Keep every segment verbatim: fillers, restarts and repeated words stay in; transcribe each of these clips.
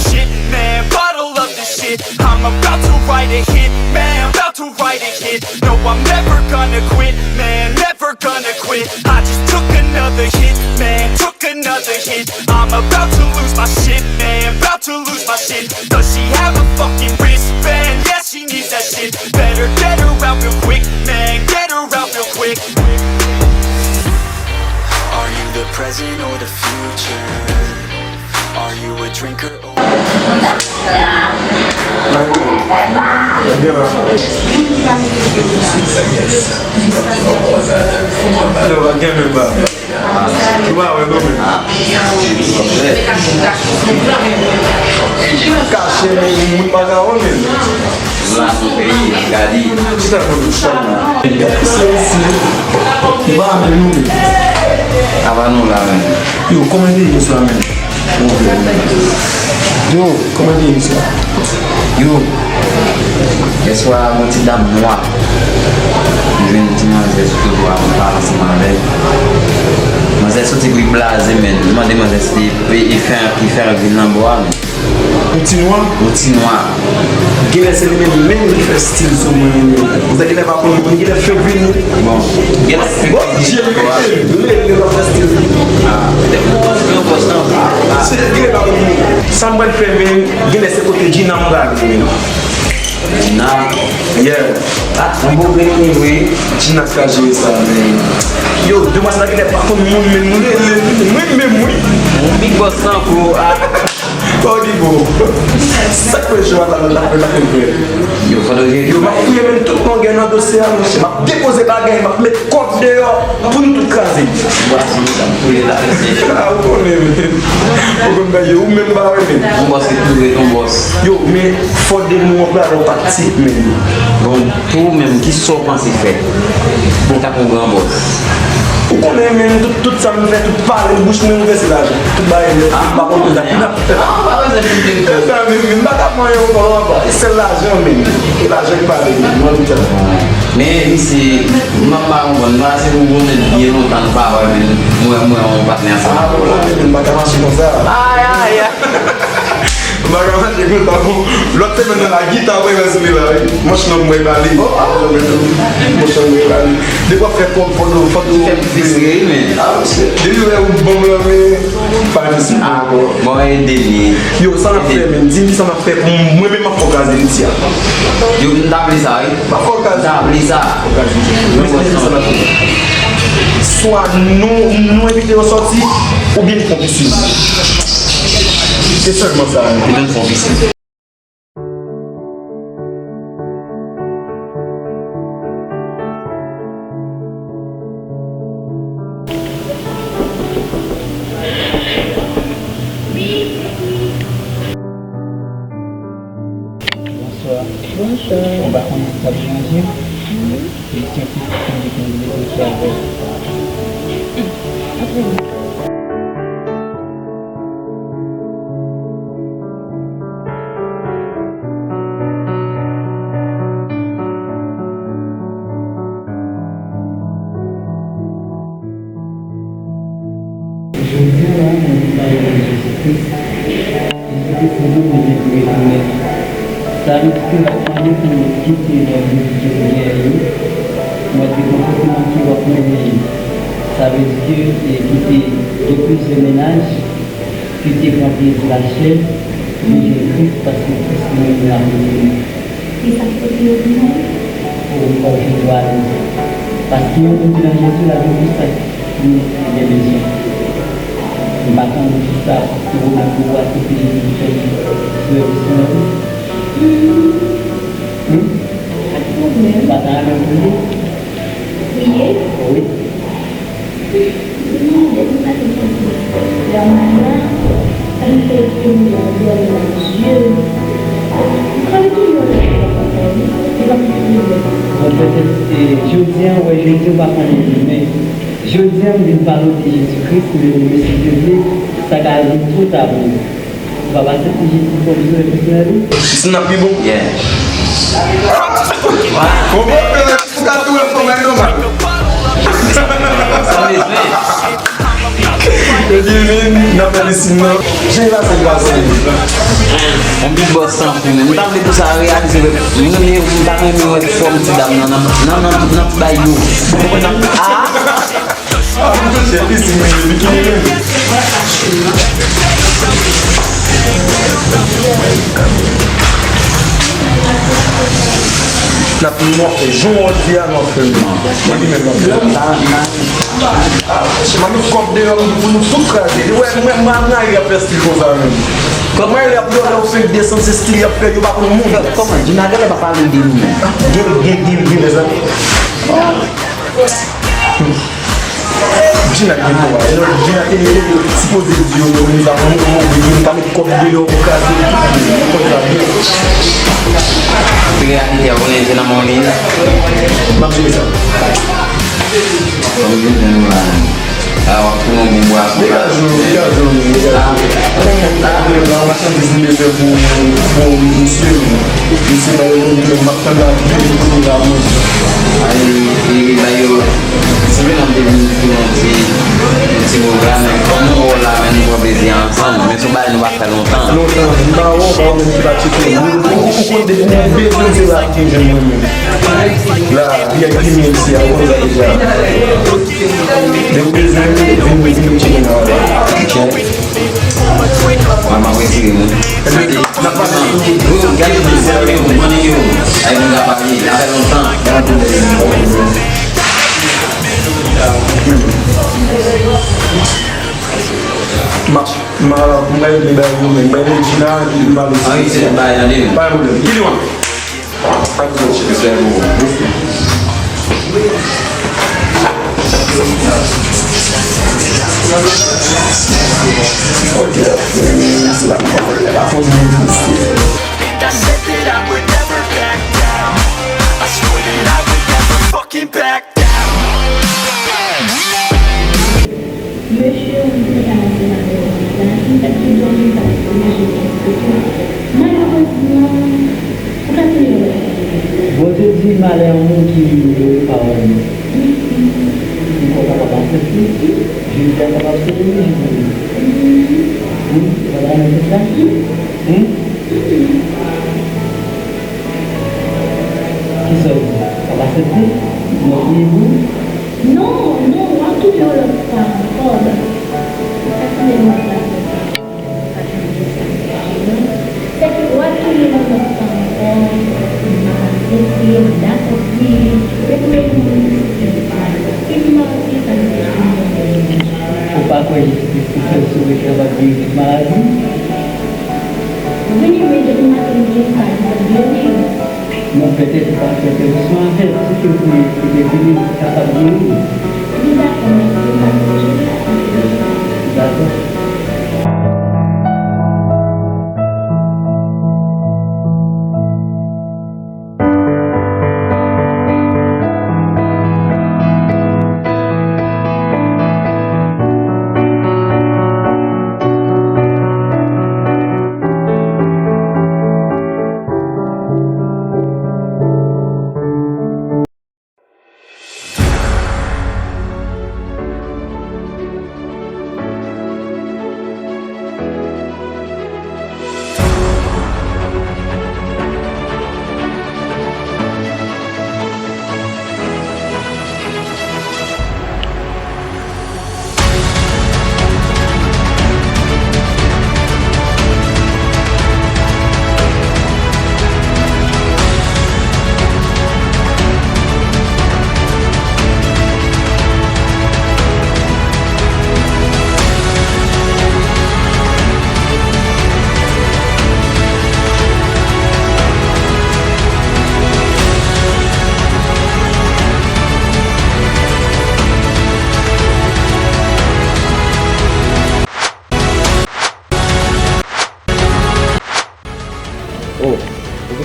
Shit, man, bottle up this shit. I'm about to write a hit, man, about to write a hit. No, I'm never gonna quit, man, never gonna quit. I just took another hit, man, took another hit. I'm about to lose my shit, man, about to lose my shit. Does she have a fucking wristband? Yeah, she needs that shit. Better get her out real quick, man, get her out real quick. Are you the present or the future? Are you a drinker or Kache men moun pa ka wè men. Vla son peyi, gade. Chita pou nou. Gade sa isi. Ou pa menm nou menm. Ava nou la menm. Yo, kòman te ye swa menm? Yo, kòman te ye swa? Yo, yèswa, yon ti dam nwa. M jwenn ti manzè sou twotwa, m pale ansanm avè l. Manzè soti pou l blaze, men. M mande manzè si li fè, li fè anvi nan bò a, men. Yon ti nwa? Yon ti nwa. Genlè se li menm menm ki fè stil sou mwen, men. Ou te genlè pa konn mwen, genlè fake vini. Bon. Genlè fake vini. Bon, je li mete, li, li, li fè stil. Ah, petèt mwen panse ke yon bòs nan. Ah, se genlè pa konn mwen. Sa m pral fè, men, genlè se kote Gina m prale, men. Gina? Yeah. Ah, yon bon grenn li, wi. Gina ka jere sa, men. Yo, demwazèl la genlè pa konn moun, men moun, men, men, men, wi. Yon big boss tankou, ah. Kòdi bon. Sa k fè jwa la, la, la, la, la. Yo, fò nou jere. Yo, m ap fouye menm tout longè nan dosye a, monchè. M ap depoze bagay, m ap met kòd deyò pou nou tout kraze. Bwa, si nou sa, pou leta, mesye. Ah, ou konnen, men. Ou konn bagay yo, ou menm pa wè, men. Yon bòs se tou ret yon bòs. Yo, men fò de nou anplwaye yon taktik, men. Bon, pou ou menm, kisa w panse fè? Bon, tankou yon gran bòs. Ou konnen, men, tout, tout sa m fè, tout pale bouch mwen ouvè, se lajan. Tout bagay nèt, m pa konn sa ki n ap fè. Ah, ou pa bezwen fin te fè. Mezanmi, m pa ka manyen yon kòlò anba. Se sèl lajan, men. Ki lajan ki pale, men? Mwen, m di sa. Men, misye, m ap pa konprann. Mwen, se pou konnen byen lontan n pa wè, men mwen, mwen, yon patnè ansanm. Ah, bon, men, m pa ka mache konsa. Ay, ay, ay. M pa ka mache konsa, bon. Lòt semèn nan la, gita, wè, wè, sou li la, wi. Manch nan mwen, bali. Oh, ah. Manch nan mwen, bali. Depi w ap fè kòb, fò nou, fò nou. Fè m fis, wi, men. Ah, monchè. Depi wè ou ban m lan, men. Pa di si ankò. Bon, ede li. Yo, sa n ap fè, men? Di m sa n ap fè pou mwen menm m ap fè w kraze piti a. Yo, m ta vle sa, wi. M ap fè w kraze. M ta vle sa. Fè w kraze. Men sa n ap fè. Swa nou, nou envite yo sòti, oubyen n fè yon pisi. Se sèlman sa. Oubyen n fè yon pisi. Bonswa. Bonswa. Ou pa konnen sa pou manje? Wi. Li se yon ti kote ki vle kontre avè w. Apre. Jodi a la, mwen vin pale de Jezi Kris. Jezi Kris li menm li vin pou retounen. Sa vle di ke l ap mande pou nou kite lòd yo ki gen yo, mòd de konpòtman ke w ap mennen yo. Sa vle di ke, e, kite gen plizyè mennaj ki te pran plezi lachè, vin jwenn Kris, paske Kris li menm li ap retounen. Ki sa k pote yo vini? Pou yo jwenn dwa nou. Paske yon moun ki nan Jezi, l ap jwenn tout sa ki li gen bezwen. M pa konnen kisa ki pwoblèm pou w ak T P J ki fè m sou rezo sosyo yo. Hmm? Pa ta renmen m pou li? Priye? Wi. Wi, depi maten m ap priye. Lè m la, sa m fè ke m dòmi nan je. M kwè m toujou nan je ankò, wi. Li pa m priye. Bon, petèt, e, jodi a, w wè jodi, w pa konnen demen. Jodi a, m vin pale w de Jezi Kris, m vin remèsye Bondye, sa ka vin twò ta pou ou. Ou pa pase pou Jezi kòm sovè pèsonèl ou? Snap pi bon? Yeah. Konprann, men, ou ka tou wè fò mwen nòmal. Sa bezwen. Yo di vin, n ap fè li siy nan. Jan l pase l pase. On big boss san fim. M ta vle pou sa reyalize, men m renmen, m ta renmen wè fòm ti dam nan, nan, nan, nan, nan ti bay yo. Ou konprann? Ah! Ah, monchè, li siy li, li ki li menm. N ap mò, jan w di a, n ap fè l. Mwen li menm, n ap fè l. Ah, se pa nou kòb deyò pou nou tout kraze. Li wè, mwen, mwen, mwen, y ap fè stil konsa menm. Kòman y ap vole, ou fenk desann, se stil y ap fè, yo pa konn moun. Kòman? Djina genlè pa pale de nou menm. Gen, gen, gen, gen, mezanmi. Djina gen dwa. Djina te sipoze di yo, yo, nou ta pran yon move, nou ta met kòb deyò pou kraze tout moun. Konsa, byen. Reyalite a, konnen se nan men w li ye. M ap jere sa. Kòm je di nou la, a, w ap pran yon bon bwason. Degaj nou, degaj nou, degaj nou. Apre, la, machandiz li bezwen pou, pou misye, misye ba yo moun yo, m ap tann la, vini pou li la, moun. Ay, e, e, ba yo, si vin ap vin pou yon ti, yon ti mo la, men kòm nou wè w la, men nou pran plezi ansanm, men se yon bagay nou pa fè lontan. Lontan, m pa wè w, pa wè w menm ki pa tcheke. Ou, ou, ou konn depi m bezwen se la pou m jwenn mwen menm. La, V I P menm se a, ou konn sa deja. Lè w bezwen m, vin, vin tcheke m la. Ok. Mwen, m ap retire m wi. Epi, n ap pase tou. Bro, gade mwen, sèvi m, konnen yo. Ay, mwen ka pale, sa fè lontan. M ap, m ap, m ap regle bagay yo, men. Bay Regina, epi m pale. Ah wi, se bagay la, li. Pa gen pwoblèm. Ki li, wan? Mesye, ou di sa se malè, la, si m fèk tou dòmi, sa se mesye ki kote. Malerezman, ou ka touye yon bagay. Bondye di malè a moun ki inyore pawòl li. Ou kwè w kapab aksepte? Jezi a kapab sove li, jezi. Wi, ou pa ta renmen fè sa? Wi. Kisa w di? W ap aksepte? M ap priye pou ou? Non, non, w ap touye yon lòt fwa ankò. W ap touye yon lòt fwa ankò. Pa chanje sa, non. Sèke w ap touye yon lòt fwa ankò, m ap aksepte, m dakò pou li, men pou yon moun ki mal, ki mal, ki sa nou te chanje. Ou pa kwè Jezi Kris te fè l sove ki kapab geri tout maladi? Wi, men depi maten m gen sa, li pa geri. Non, petèt ou pa fè opération avè l. Si ke w vle, li te vini, li kapab geri. Li dakò, mèsi, m pa sonje sa. Dakò.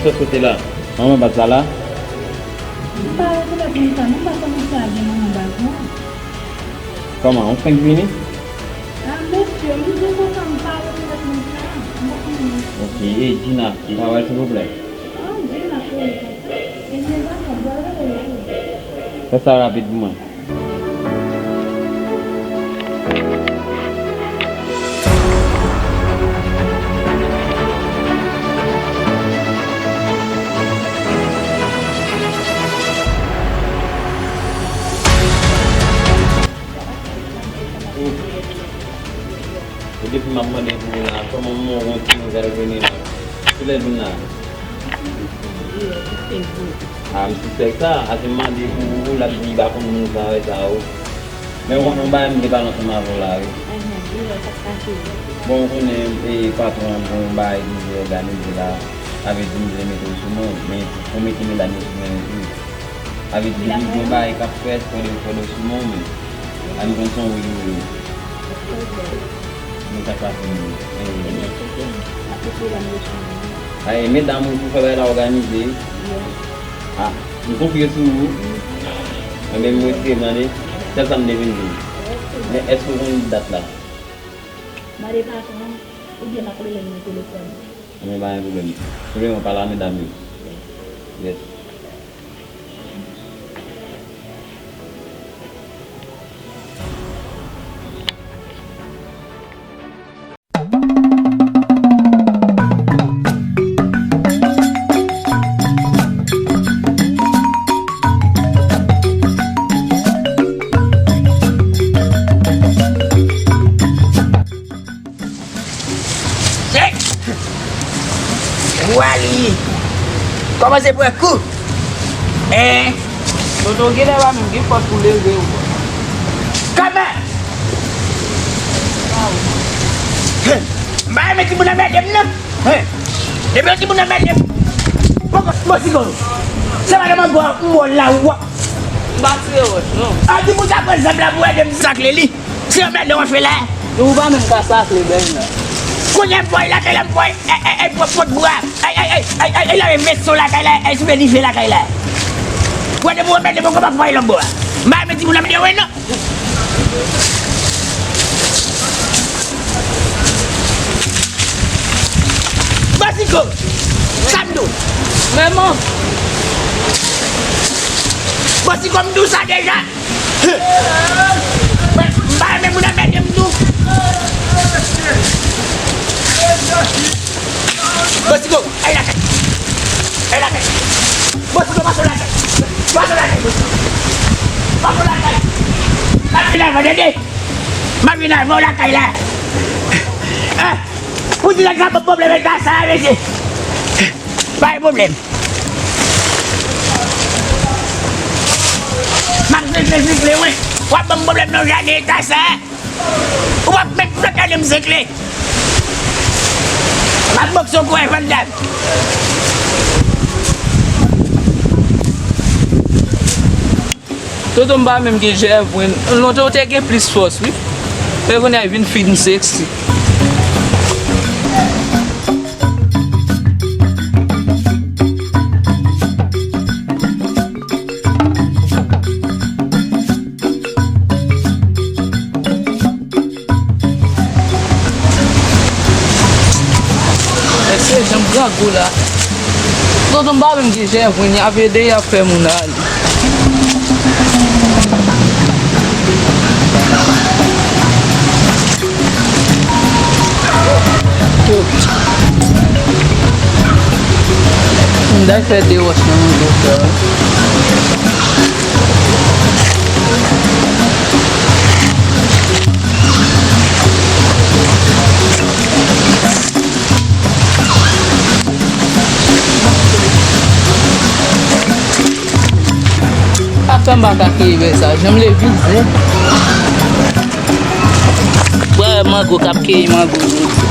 Sa sot la? Manman Baz la la? M pa wè telefòn sa non, m pa konnen si a gen manman Baz non. Kòman, ou fenk vini? A mesye, m di konsa m pa wè telefòn sa, m pa konnen. Ok, e Gina, ou pa wè l silvouplè? A, Gina, se konsa. E Gina, sa, m pral rele l tou. Fè sa rapid pou mwen. E depi m ap mande pou ou la, kòman m wè yon ti nouvèl vini la? Kilè l vin la? A, m sispèk sa. Ase m mande pou ou, l ap di li pa konn moun sa yo, sa yo. Men ou konnen yon bagay m te pale ansanm avè w la, wi. Bon, ou konnen, e, patwon an gen yon bagay li vle òganize la. Sa vle di, m vle mete w sou men w, men fò w mete medam yo sou men yo tou. Sa vle di, depi gen yon bagay k ap fèt, fò w, fò w sou men w, men. A, m konn se yon wi li vle. Men sa k pase menm? Ebyen, cheke m. Ap mete medam yo sou men. A, e medam ou pou fè bagay la òganize. A, m konfye sou ou. Ebyen, m retire m, tande. Sèl sa m te vin di w. Men èske w konn dat la? Mande patwon an, oubyen m ap rele l nan telefòn. Ebyen, pa gen pwoblèm. Pwoblèm an pale a medam yo. Yes. Chèk! Wa li kòmanse pran kou. Hein? Toto, genlè pa menm gen fòs pou leve w. Kòman? Hein? M pa renmen timoun anmède m non. Hein? Depi yon timoun anmède m. Poko, Bòsigo. Se madanm an gwa m wè w la w ap. M pa tire wòch non. A, timoun sa pran zam la pou ede m sakle li. Se yon mèt lè w ap fè la. Yo, ou pa menm ka sakle bèl la. Kounye a m voye lakay la, m voye, e, e, e, pot, pot bwa. Ay, ay, ay, ay, ay, ay, lave veso lakay la, ay, soupe dife lakay la. Wè, depi w mèt, depi w konn pa voye lòt bò a. M pa renmen timoun ap dewe non. Bòsigo, sa m di w? Menm. Bòsigo, m di w sa deja. Mwen, m pa renmen moun anmède m tou. Bòsigo, ay lakay. Ay lakay. Bòsigo, pase lakay. Pase lakay, Bòsigo. Pase lakay. M ap vin avè w, tande. M ap vin avè w lakay la. Ah, pou di nèg la ban m pwoblèm eta sa, mesye. Pa gen pwoblèm. M ap zekle, zekle, wi. W ap ban m pwoblèm nan jaden eta sa. Ou p ap menm fè gade m zekle. M ap bòkse w kouwè, Van Damme. Toto, m pa menm gen jèvrin. Lontan ou te gen plis fòs, wi. Men kounye a vin fin seksi. Èske jan m grangou la? Tonton m pa menm gen jèvrin, y ap ede, y ap fè moun ale. M day fè de wòch nan manje sa. Afè m pa ka keye vè sa, janm le vize. Bwè mango k ap keye mango jodi.